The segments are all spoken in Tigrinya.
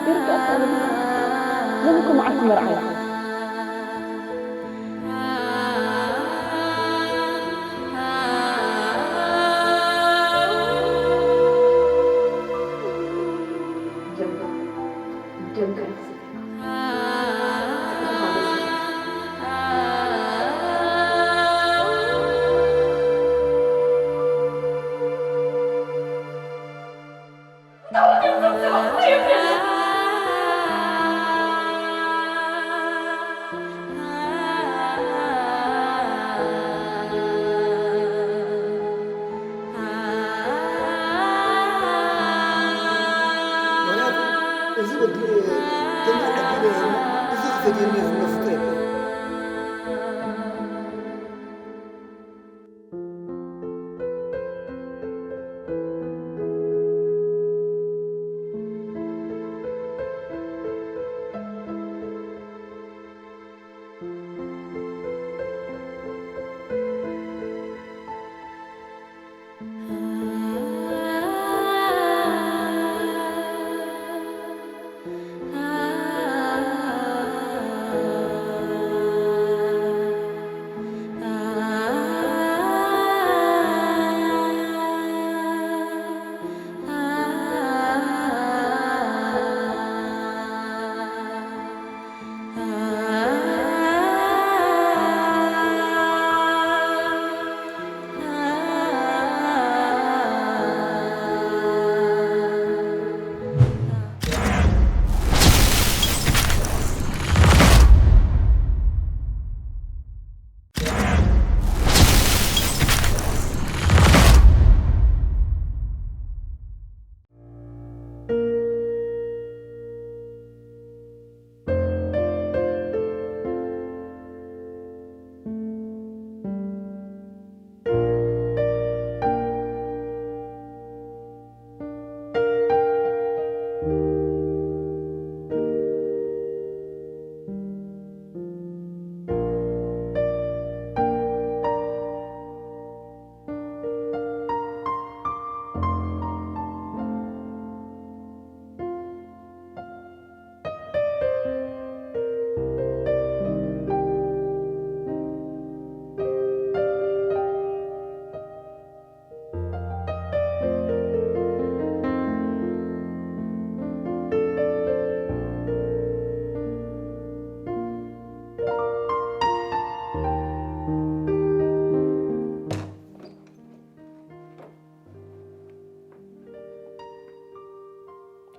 ይርዳእካ ሎሚ እኮ መዓልቲ መርዓ እዩ። ምኽንያቱ እዚ ወዲ ተመርዐ ዲነ እሞ እዚ ክፈትየኒ ዝመፍቶ የለን።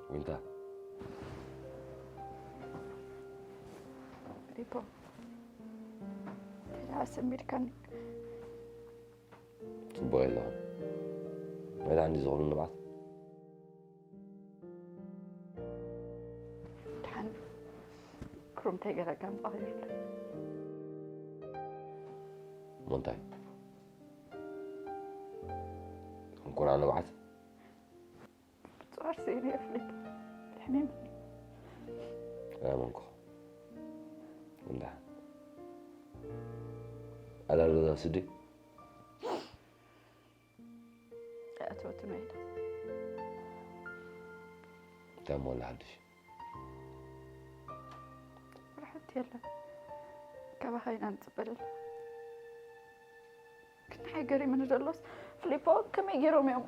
ዊንታ። ሪፖ፣ ተደኣ ሰሚድካኒ። ጽቡቕ የለኹን። መድሓኒ ዝኾኑ ንብዓት። ድሓን ክሩምተይ ገለ ከም ጸቒሩለይ። እሞ እንታይ? እንኮርዓ ንብዓት? ብጽዋር ስኢነ እየ ፍሊፕ። ሕሜም። ኣመንኩ። እንዳ። ኣላ ሮዛ ስዲ? ኣእተወቱ ናይዳ። እንታይ እሞ ኣሎ ሓድሽ? ብርሕቲ የለን። ካባኻ ኢና ንጽበ ዘለና። ግን ንዓይ ገሪሙኒ ዘሎስ፣ ፍሊፖ ከመይ ገይሮም እዮም፣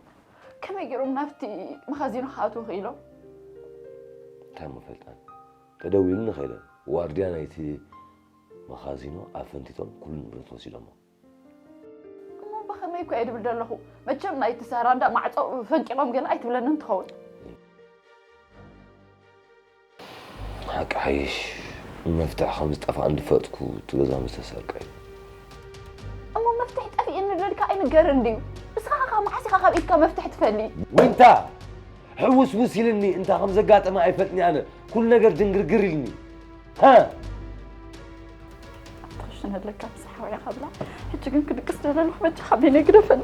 ከመይ ገይሮም ናብቲ መኻዚኖ ክኣትዉ ክኢሎም? እንታይ እሞ ፈልጣን? ተደዊሉ ንኸይደ። ዋርድያ ናይቲ መኻዚኖ ኣፈንቲቶም ኩሉ ንብረት ወሲዶሞ። እሞ ብኸመይ እኮ እየ ድብል ዘለኹ? መቸም ናይቲ ሳራ እንዳ ማዕጾ ፈንቂሎም ገለ ኣይትብለንን ትኸውን። ሓቂ ሓይሽ፣ መፍትሒ ከም ዝጠፍኣ እንድፈጥኩ እቲ ገዛ ምስ ተሰርቀ እዩ። እሞ መፍትሒ ጠፊእኒ ኢልካ ኣይንገርን ድዩ? እስኻ ኸ መዓስ ኢኻ ካብ ኢድካ መፍትሒ ትፈሊ? ዊንታ! ሕውስውስ ኢልኒ፣ እንታይ ከም ዘጋጠመ ኣይፈልጥን ኣነ። ኩሉ ነገር ድንግርግር ኢልኒ። ሃ! ኣታ ክሽነለካ ምስ ሓውያ ካብላ፣ ሕጂ ግን ክድቅስ ደለልኩ፣ በጃኻ ቤነ ግደፈኒ።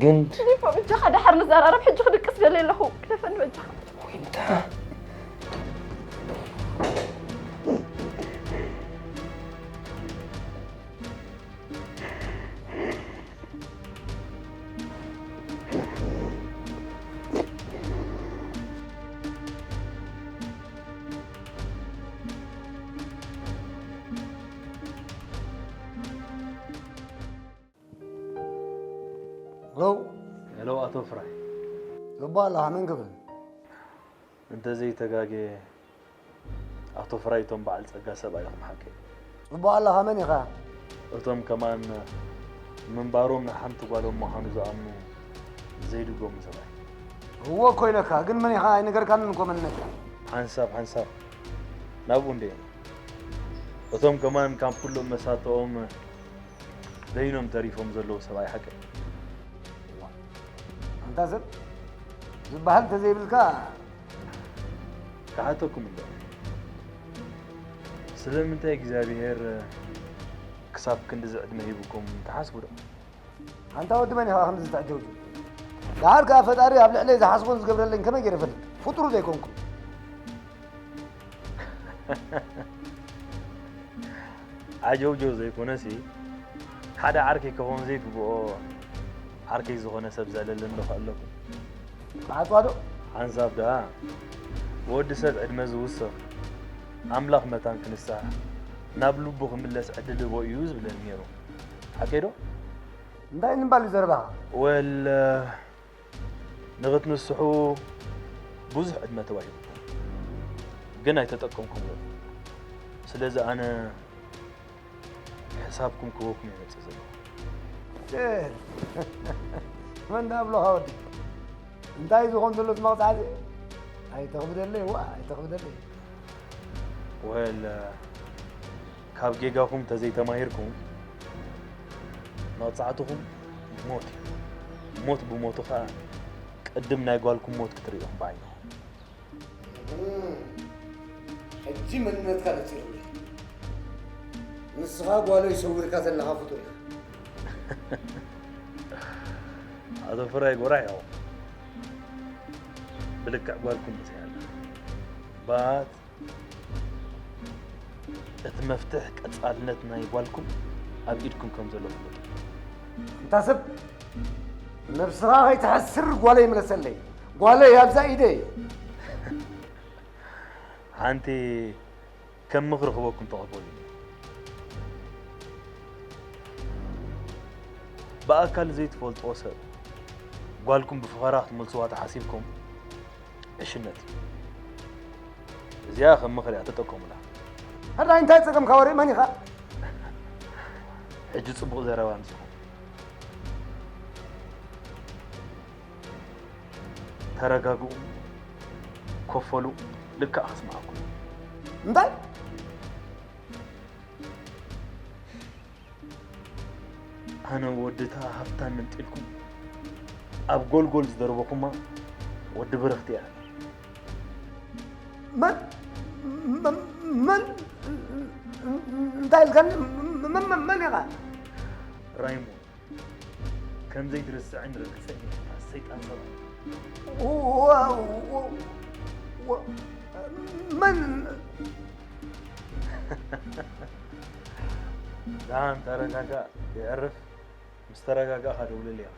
ግን ፊሊፖ፣ በጃኻ ደሓር ንዘራረብ፣ ሕጂ ክድቅስ ደለ ኣለኹ። ግደፈኒ በጃኻ። ዊንታ። ሄሎ። ሄሎ ኣቶ ፍራይ። ጽቡቕ ኣለኻ፣ መን ክብል? እንተዘይተጋጌ ኣቶ ፍራይ እቶም በዓል ጸጋ ሰብኣይ ኢኹም ሓቀይ? ጽቡቕ ኣለኻ፣ መን ኢኻ? እቶም ከማን ምንባሮም ንሓንቲ ጓሎም ምዃኑ ዝኣምኑ ዘይድገሙ ሰብኣይ። እዎ እኮ ኢለካ፣ ግን መን ኢኻ ኣይነገርካንን እኮ መንነትካ። ሓንሳብ ሓንሳብ ናብኡ እንደ እቶም ከማን ካብ ኩሎም መሳተኦም በይኖም ተሪፎም ዘለዉ ሰብኣይ ሓቂ። ኣንታ ሰብ ዝበሃል እንተዘይብልካ ክሓተኩም እንዶ ስለምንታይ እግዚኣብሔር ክሳብ ክንድዚ ዕድመ ሂብኩም ትሓስቡ ዶ? ኣንታ ወዲ መን ኢኻ ከምዚ ትዕጀውጁ? ደሓር ከኣ ፈጣሪ ኣብ ልዕለይ ዝሓስቦን ዝገብረለይን ከመይ ገይረ እፈልጥ? ፍጡር ዶ ኣይኮንኩን? ዓጀውጀው ዘይኮነሲ ሓደ ዓርከይ ክኸውን ዘይግብኦ ዓርከይ ዝኾነ ሰብ ዘዕለለኒ ዶ ኣለኹ? ዓጽዋ ዶ? ሓንሳብ ደኣ ብወዲ ሰብ ዕድመ ዝውስኽ ኣምላኽ መታን ክንሳሕ ናብ ልቡ ክምለስ ዕድል ህቦ እዩ ዝብለኒ ነይሩ። ሓቀይ ዶ? እንታይ ንምባል እዩ ዘረባኻ? ወል ንኽትንስሑ ብዙሕ ዕድመ ተዋሂቡኩም ግን ኣይተጠቀምኩምሉ። ስለዚ ኣነ ሕሳብኩም ክህበኩም እየ መፅእ ዘለኹ። ጭር! መን ዳብሎኻ ወዲ? እንታይ ዝኾን ዘሎ እቲ መቕፃዕቲ? ኣይተኽብደለይ፣ ዋ፣ ኣይተኽብደለይ። ወል ካብ ጌጋኹም ተዘይተማሂርኩም መቕፃዕትኹም ሞት እዩ። ሞት ብሞቱ ኸዓ ቅድም ናይ ጓልኩም ሞት ክትርእዮም ብዓይንኹም። ሕጂ መንነትካ ነፂሩለይ። ንስኻ ጓለይ ሰዊርካ ዘለኻ ፍጡር ኢኻ። ኣቶ ፍራይ ጎራሕ ያው ብልክዕ ጓልኩም ብፅያ ኣላ ባት እቲ መፍትሕ ቀፃልነት ናይ ጓልኩም ኣብ ኢድኩም ከም ዘሎ ፍለጡ። እንታ ሰብ ነብስኻ ከይትሐስር ጓለይ ምለሰለይ። ጓለይ ኣብዛ ኢደይ። ሓንቲ ከም ምኽሪ ክበኩም ተቐበሉ። ብኣካል ዘይትፈልጥዎ ሰብ ጓልኩም ብፍኸራ ክትመልስዋ ተሓሲብኩም ዕሽነት እዩ። እዚኣ ከም ምኽሪ እያ ተጠቀሙላ። ሕራይ እንታይ ጸገምካ ወሬ መን ኢኻ? ሕጂ ጽቡቕ ዘረባ ኣምጺኹም። ተረጋግኡ፣ ኮፈሉ፣ ልክዕ ከስምዓኩም። እንታይ? ኣነ ወድታ ሃፍታ መንጢልኩም ኣብ ጎልጎል ዝደርበኹማ ወዲ ብርኽቲ እያ። መን መን- መን እንታይ ኢልካኒ? መን- መን- መን ኢኻ? ራይሞን ከም ዘይትርስዕን ርግጸን ኢኻ ሰይጣን ሰብኣይ። ወ- ወ- ወ- መን ደሓን ተረጋጋእ የዕርፍ። ምስ ተረጋጋእኻ ደውለለይ ኢኻ።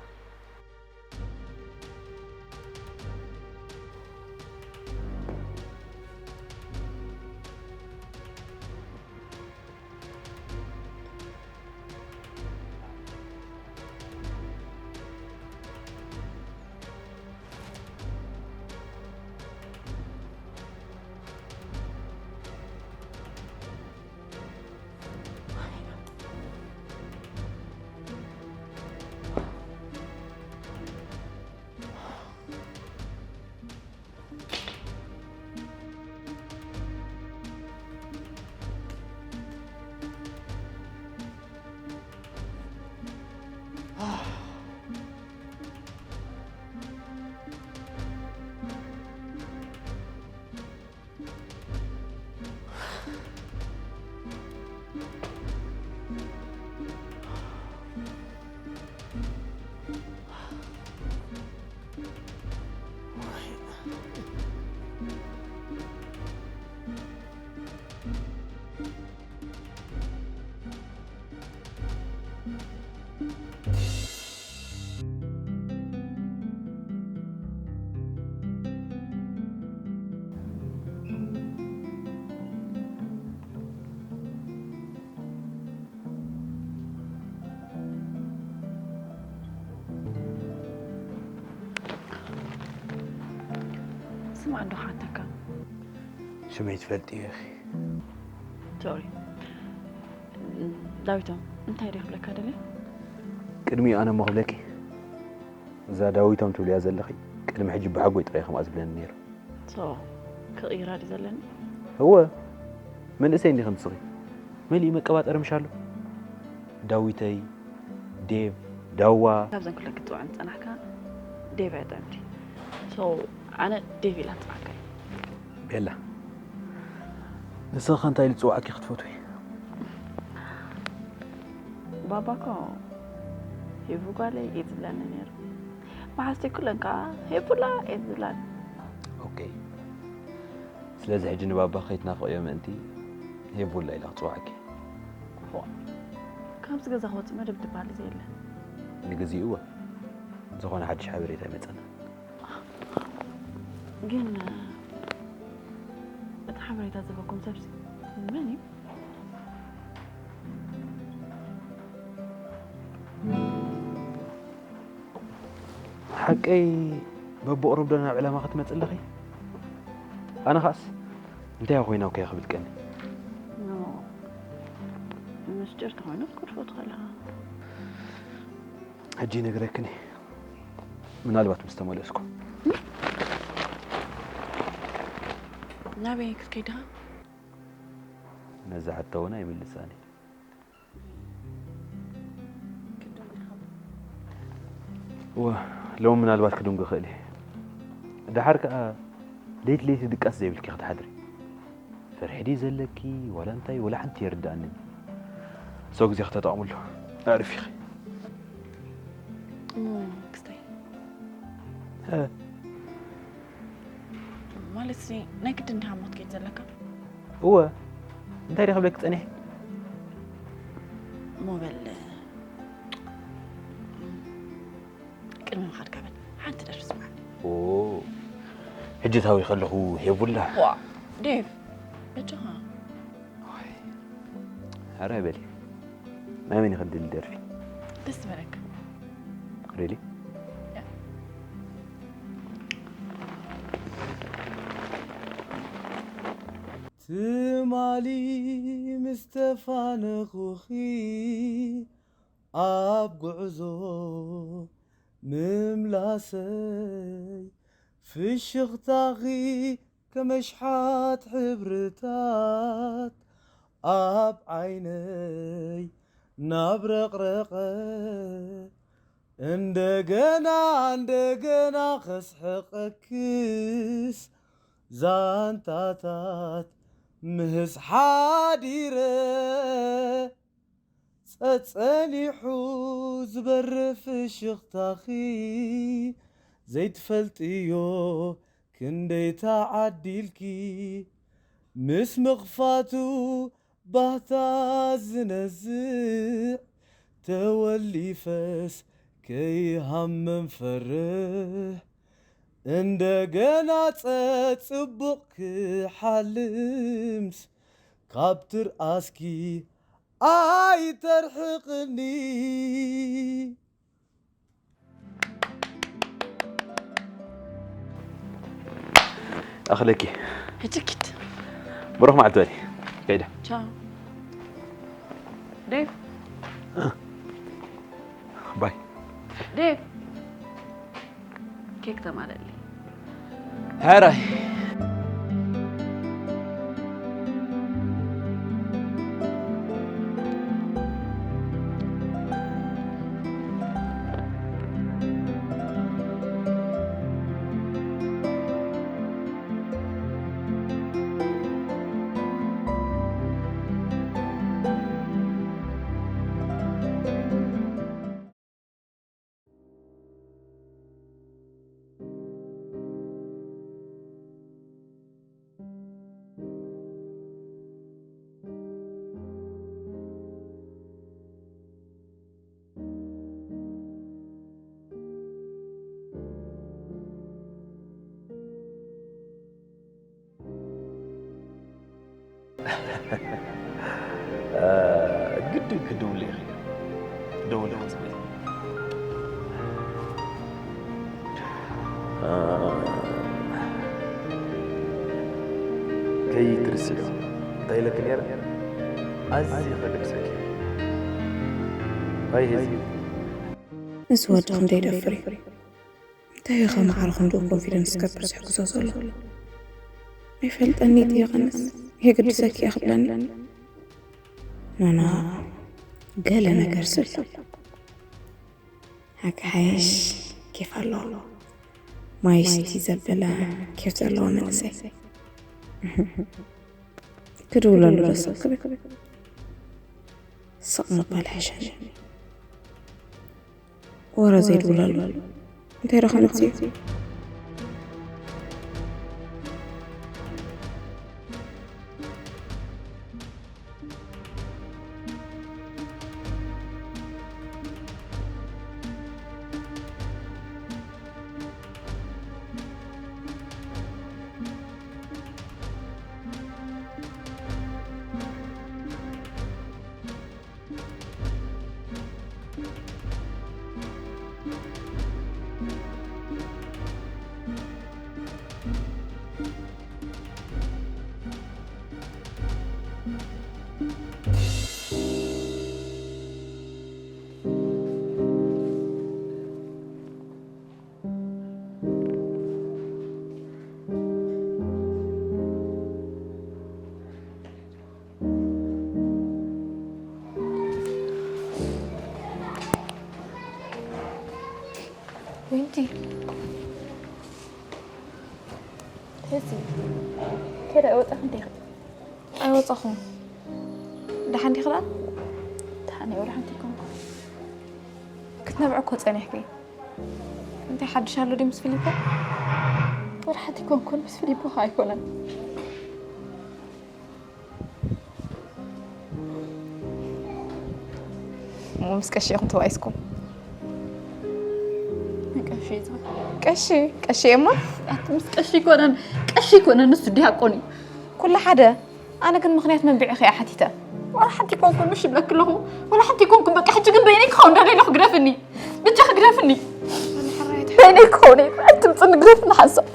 ማን ዶ ሓተካ? ሽመይ ትፈልጥዮ ኢኺ። ሶሪ ዳዊቶም፣ እንታይ ደ ክብለካ ደለ? ቅድሚኡ ኣነ እሞ ክብለኪ፣ እዛ ዳዊቶም ትብልያ ዘለኺ ቅድሚ ሕጂ ብሓጎይ ጥራይ ከምኣ ዝብለኒ ነይሩ። ሶ ክቕይራ ዲ ዘለኒ? እወ፣ መንእሰይ እንዲኺ ንስኺ። መሊኡ መቀባጠሪ ምሽ ኣሎ። ዳዊተይ፣ ዴቭ፣ ዳዋ። ካብዘን ኩለን ክትፅውዐን ዝፀናሕካ ዴቭ ኣይጠምቲ። ሶ ኣነ ዴቭ ኢላ ንፅዋዕካ እዩ። ቤላ፣ ንስኺ እንታይ ኢሉ ዝፅዋዕኪ ክትፈትዊ? ባባ እኮ ሄቡ ጓለይ እዩ ዝብለኒ ነይሩ። መሓዝተይ ኩለን ከዓ ሄቡላ እየ ዝብላኒ። ኦኬ፣ ስለዚ ሕጂ ንባባ ከይትናፍቕዮ ምእንቲ ሄቡላ ኢላ ክፅዋዕኪ። ዋ፣ ካብዚ ገዛ ክወፅእ መደብ ዝበሃል እዚ የለን። ንግዚኡ እወ፣ ዝኾነ ሓድሽ ሓበሬታ ይመፀና። ግን እቲ ሓበሬታ ዝህበኩም ሰብሲ መን እዩ? ሓቀይ በብቕሩብ ዶ ናብ ዕላማ ክትመፅእ ኣለኺ? ኣነ ኸዓስ እንታይ ኮይና እኮ ክብል ቀኒ። ኖ፣ ምስጢር ተኾይኑ ክትፈቱ ከለኻ። ሕጂ ይነግረክኒ፣ ምናልባት ምስ ተመለስኩ። ናበይ ክትከይድ ኢኻ? ነዛ ሕቶ እውን ኣይምልሳኒ። እወ፣ ሎሚ ምናልባት ክድንጉ እኽእል እየ። ደሓር ከኣ ለይቲ ለይቲ ድቃስ ዘይብልኪ ክትሓድሪ። ፍርሒ ድዩ ዘለኪ ዋላ እንታይ፣ ወላ ሓንቲ የርድኣንን። ሰው ግዜ ክተጠቕምሉ ኣዕርፊኺ። እሞ ክስታይ እ፣ ማለት ሲ ናይ ግድን ድሃ ሞት ከይድ ዘለካ? እወ፣ እንታይ ደ ክብለኪ ጸኒሐ? እሞ በል ቅድሚ ምኻድካ በል ሓንቲ ደርፊ ስምዓኒ። ኦ፣ ሕጂ ታዊ ከለኹ ሄቡላ። ዋ ዴቭ በጃኻ። ኣረ በሊ፣ ናይ መን ይኽእል ደርፊ? ደስ ዝበለካ። ሪሊ? ትማሊ ምስ ተፋነኹኺ ኣብ ጉዕዞ ምምላሰይ ፍሽኽታኺ ከመሽሓት ሕብርታት ኣብ ዓይነይ ናብረቕረቐ እንደገና እንደገና ከስሕቐክስ ዛንታታት ምህዝ ሓዲረ ጸጸኒሑ ዝበርህ ፍሽኽታኺ ዘይትፈልጥዮ ክንደይ ተዓዲልኪ ምስ ምኽፋቱ ባህታ ዝነዝዕ ተወሊፈስ ከይሃምም ፈርህ እንደገና ጸጽቡቕ ክሓልምስ ካብ ትርኣስኪ ኣይተርሕቕኒ። ኣኽለኪ ሕጂ ኪድ። ብሩኽ መዓልቲ በሊ። ከይደ። ቻው ዴቭ። ባይ። ዴቭ ኬክ ተማለሊ። ሕራይ። ግድን ክድውል ኢኺ። ደውል ክትብል። ከይትርስዕዮ እንታይ ኢለኪ ነይረ? ኣዝየ ከገድሰኪ። ባይ ሄዚ። እዚ ወዲ ክንደይ ደፍር እዩ። እንታይ እዩ ከመዓር ክንድኡ ኮንፊደንስ ከብር ዝሕግዞ ዘሎ? ኣይፈልጠኒ ጥየቐንስ የግድሰኪ እየ ክብለኒ። ናና ገለ ነገር ስሎ ሓቂ ሓየሽ ኬፍ ኣለዎ። ማይስቲ ዘበለ ኬፍ ዘለዎ መንእሰይ ክድውለሉ ደስ ክብል ስቕ ምባል ሕሸኒ። ወረ ዘይድውለሉ እንታይ ረኸ መፅዩ? ዊንቲ ሄዚ ከደ ወጣ እንዴ? ኣይወጻኹን። ደሓን ዲኺ ደኣ? ደሓን እየ፣ ወላ ሓንቲ ኣይኮንኩን። ክትነብዒ እኮ ጸኒሕኪ። እንታይ ሓድሽ ኣሎ ድዩ ምስ ፊሊፖ? ወላ ሓንቲ ኣይኮንኩን፣ ምስ ፊሊፖ ኸኣ ኣይኮነን። እሞ ምስ ቀሺ ኢኹም ተባኢስኩም? ቀሺ እዩ ዝብል። ቀሺ ቀሺ እየ እሞ ኣቲ ምስ ቀሺ ኣይኮነን፣ ቀሺ ኣይኮነን፣ ንሱ ዲያቆን እዩ። ኩሉ ሓደ። ኣነ ግን ምኽንያት መንብዒኺ እየ ሓቲተ። ዋላ ሓንቲ ኮንኩን ምሽ ይብለኪ ኣለኹ። ዋላ ሓንቲ ኮንኩን በቃ ሕጂ ግን በይነይ ክኸውን ደለይለኹ ግደፍኒ። ብጃኺ ግደፍኒ። በይነይ ክኸውን እየ። ኣትምፅኒ ግደፍኒ ሓንሳብ።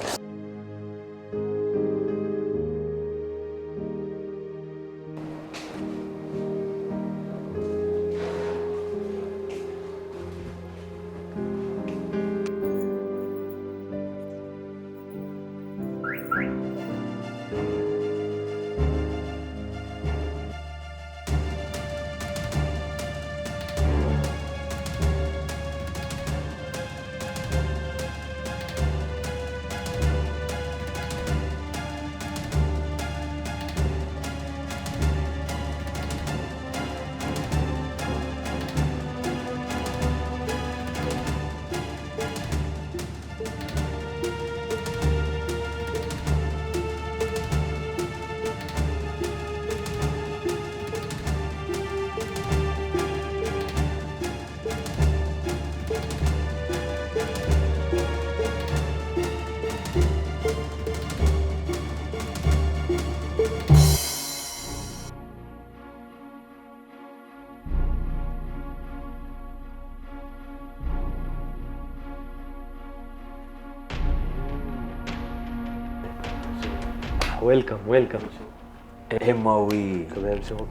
Welcome, welcome. ኤማዊ ከመይ ኣምሲኹም?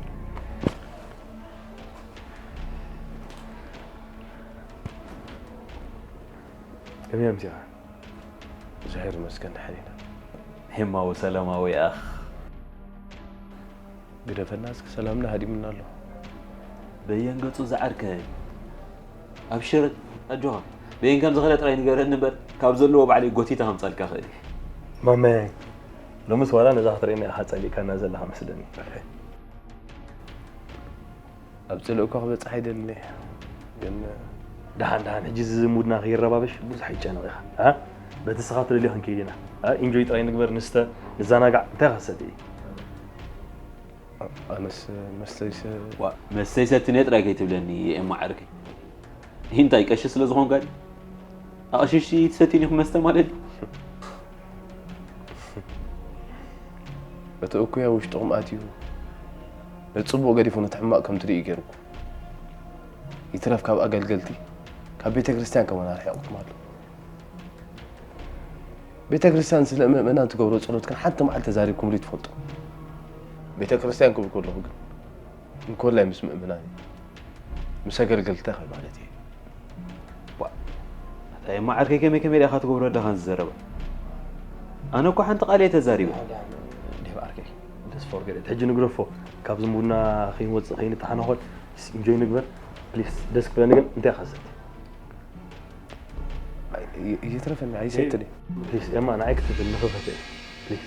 ከመይ ኣምሲኻ? እግዚኣብሔር ይመስገን ደሓን ኢና። ኤማዊ ሰላማዊ ኣኽ። ግደፈና እስኪ ሰላምና ሃዲምና ኣሎ። በየን ገጹ ዝዓርከ ኣብሽር ኣጆኻ በየን ከም ዝኸደ ጥራይ ንገረኒ እምበር ካብ ዘለዎ ባዕለይ ጎቲተ ከምጻልካ ክእል እየ። ማመ ሎምስ ዋላ ነዛ ክትርእየና ኢኻ ጸሊእካና ዘለኻ መስለኒ። ኣብ ጽልእ እኳ ክበጽሕ ኣይደልን እየ ግን ደሓን ደሓን ሕጂ እዚ ሙድና ከይረባበሽ ብዙሕ ይጨነቕ ኢኻ። በቲ ስኻ ትደልዮ ክንከይድ ኢና። ኢንጆይ ጥራይ ንግበር፣ ንስተ፣ ንዘናጋዕ። እንታይ ኢኻ ትሰቲ? ኣነስ መስተይሰ ዋ መስተይ ሰትነ ጥራይ ከይትብለኒ ኤማ ዓርከይ። እንታይ ቀሺ ስለ ዝኾንካ ድዩ? ኣቕሽሽቲ ትሰትዩን ኢኹም መስተ ማለት ድዩ? እቲ እኩይ ኣብ ውሽጥኹም ኣትዩ ነቲ ጽቡቕ ገዲፉ ነቲ ሕማቕ ከም ትርእዩ ገይርኩም። ይትረፍ ካብ ኣገልገልቲ ካብ ቤተ ክርስቲያን ከማን ኣርሒቕኩም ኣሎ። ቤተ ክርስቲያን ስለ ምእመናን ትገብሮ ጸሎት ግን ሓንቲ መዓልቲ ተዛሪብኩምሉ ትፈልጡ? ቤተ ክርስቲያን ክብል ከለኹ ግን እንኮላይ ምስ ምእመናን እዩ። ምስ ኣገልገልቲ ማለት እዩ። ኣታ የማ ዓርከይ ከመይ ከመይ ዲኻ ትገብሮ ደኻን ዝዘረባ ኣነ እኮ ሓንቲ ቃል እየ ተዛሪበ ዴቭ ዓርከይ just forget it ሕጂ ንግረፎ ካብዚ ቡና ከይንወፅእ ከይንተሓናኾል just enjoy ንግበር please ደስ ክብለኒ ግን እንታይ ኢኻ ሰቲ ይትረፈኒ ኣይሰትድ please የማ ንዓይ ክትብል ንኽፈተ please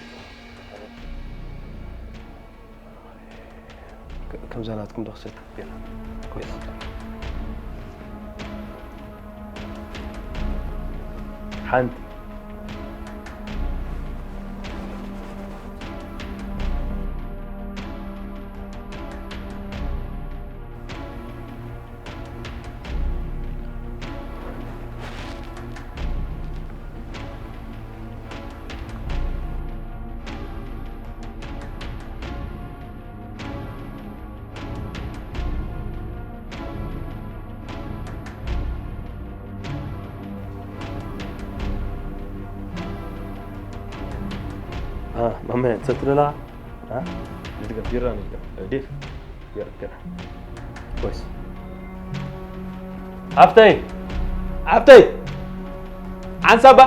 ከምዛ ናትኩም ዶ ክሰት ሓንቲ ማመ ትሰትለላ ንድገም ቢራ ንድገም ዴፍ ቢራ ቢራ ወይስ ሓፍተይ ሓፍተይ ሓንሳባ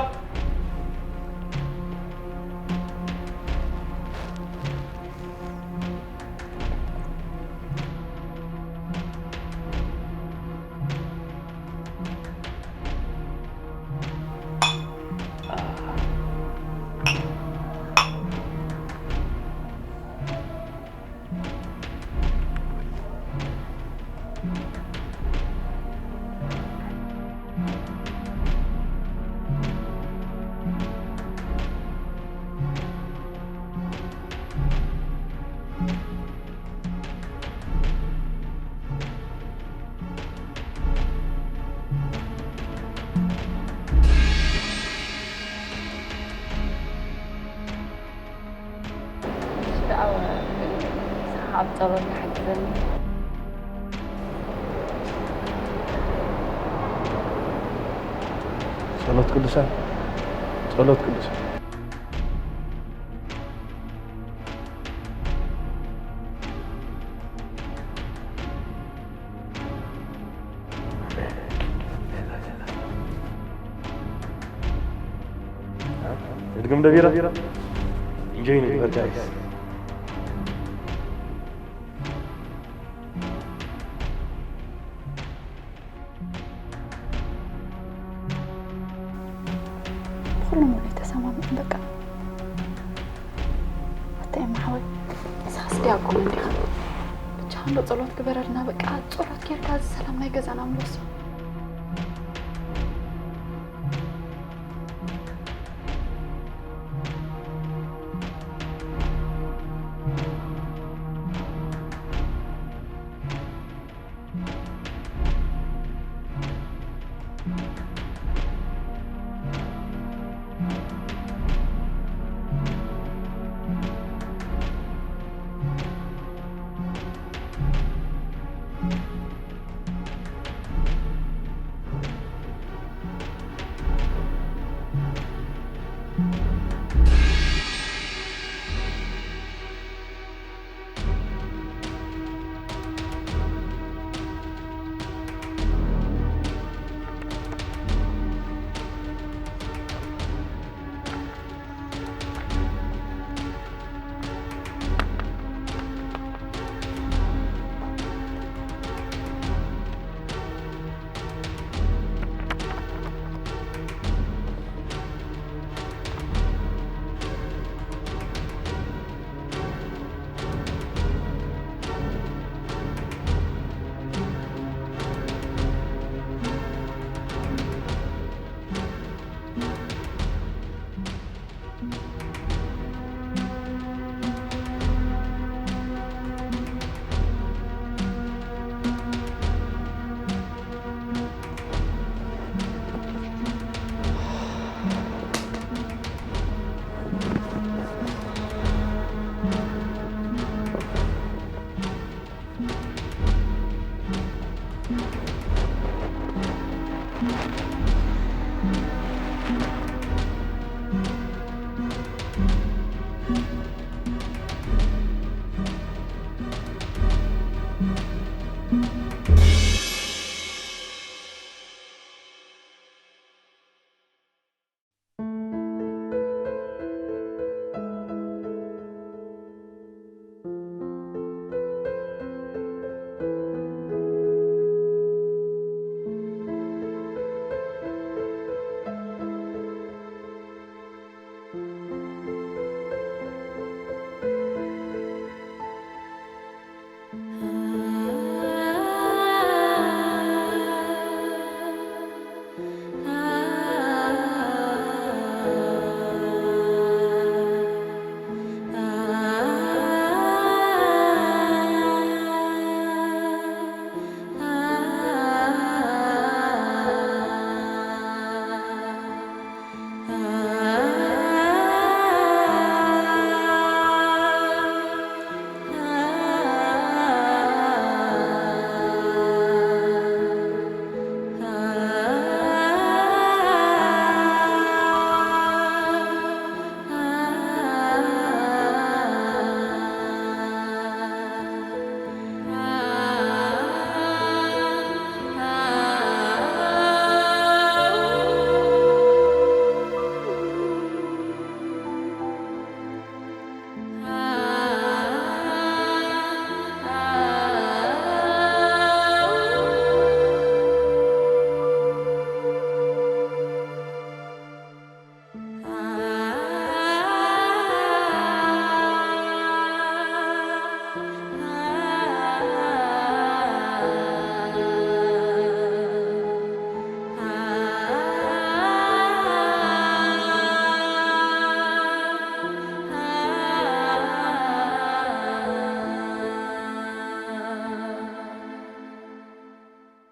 ኣብ ጸሎት ሓግዘኒ ጸሎት ቅዱሳን ጸሎት ቅዱሳን ድግም ደቢራ ኢንጆይ ንግበር ጋይስ ብኩሉ ሙሉ ተሰማሚዑ በቃ ኣታ ኤማ ሓወይ ንስኻስ ዲያቆን እንዲኻ ብቻ እንዶ ጸሎት ግበረልና በቃ ጸሎት ጌርካ እዚ ሰላም ናይ ገዛና ምለሶ